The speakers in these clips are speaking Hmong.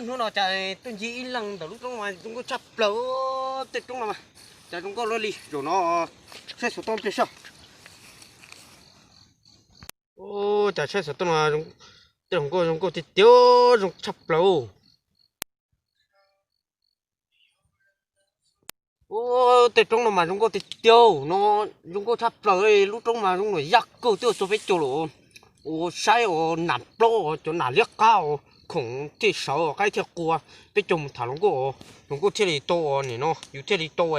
Hnub no cas tuaj ncig ib leeg ntawm lub roob mas zoo nkauj tshaj plaws. Tej roob no mas cas zoo nkauj luaj li. Zaum no saib xov tooj pliag saib. Cas saib xov tooj no, tej hluas nkauj zoo nkauj tiag tiag, zoo tshaj plaws. Tej roob no mas zoo nkauj tiag tiag no, zoo nkauj tshaj plaws. Lub roob mas zoo nraim yaj kawg twb txog peb caug lawm. Ua saib os, nas plaub, cov nas liab qab os, khoom thiaj sawv qaib thiaj qua. Peb caug mus tham hluas nkauj, hluas nkauj thiaj li tau os. Nim no yus thiaj li tau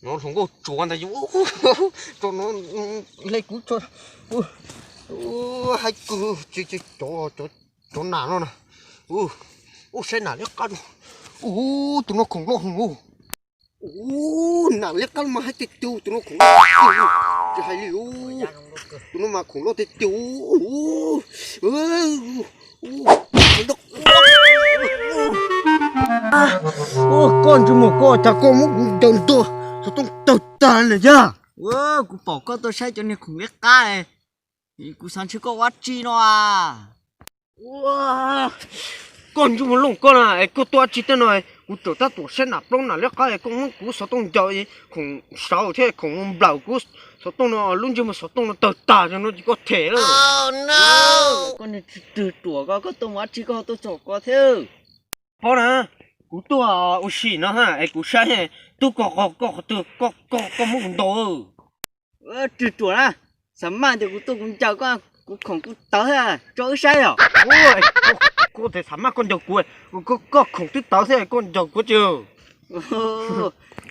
no hluas nkauj tsuav ntag yus. Tso no, hle kuv tso. Haib kawg, cov nas no na. Ua saib nas liab qab no. Tus no khoom loj heev. Ua, nas liab qab mas haib tiag tiag, tus no khoom loj tiag tiag. Tsis hais li, tus no mas khoom loj tiag tiag. Koj ntsej muag koj, cas koj muab kuv ncaws ntua xov tooj tawg tag li yag. Kuv pom koj tuaj saib cov niag khoom liab qab, kuv xav ntshe koj ua dab tsi no a. Koj ntsej muag looj koj na, es koj tuaj dab tsi tej no? Kuv tseem tab tom saib nas plaub nas liab qab es koj muab kuv xov tooj ncaws, khoom sawv thiab khoom nplawm kuv xov tooj no, lub ntsej muag xov tooj no tawg tag no ces koj them lawm. Koj niag tswg ruam ko, koj tuaj mus dab tsi koj ho tuaj txog ko thiab? Paub na, kuv tuaj ua si no es kuv saib twb koj qhov twg, koj muab kuv ntaus. Tswg ruam na, xam maj tias kuv tuaj kuv ncaws koj, kuv khoom kuv tawv thiab tso wb saib os. Koj tias xam maj koj ncaws kuv, koj khoom twb tawv thiab koj ncaws kuv tsis.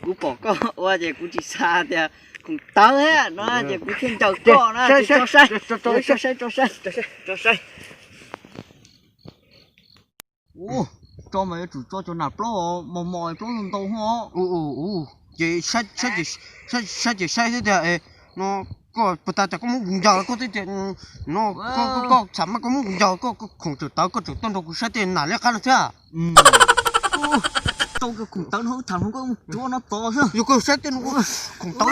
Kuv pom koj ua ces kuv tsis xav tias khoom tawv thiab no ces kuv thiaj ncaws koj na. Tso saib, tso saib, tso saib. Tso mas yuav tsum tso cov nas plaub mos mos plaub ntau ntau ho. Ces saib ces saib thiab tias no, koj puas tas tias koj muab kuv ncaws koj thiab tias no, koj xam maj koj muab kuv ncaws koj, khoom tseem tawv koj tseem tuaj nrog kuv saib tej nas liab qab no thiab. Tau kiag khoom tawv no wb tham hluas nkauj mus tsuav no tod xwb. Yog koj saib tej no khoom tawv.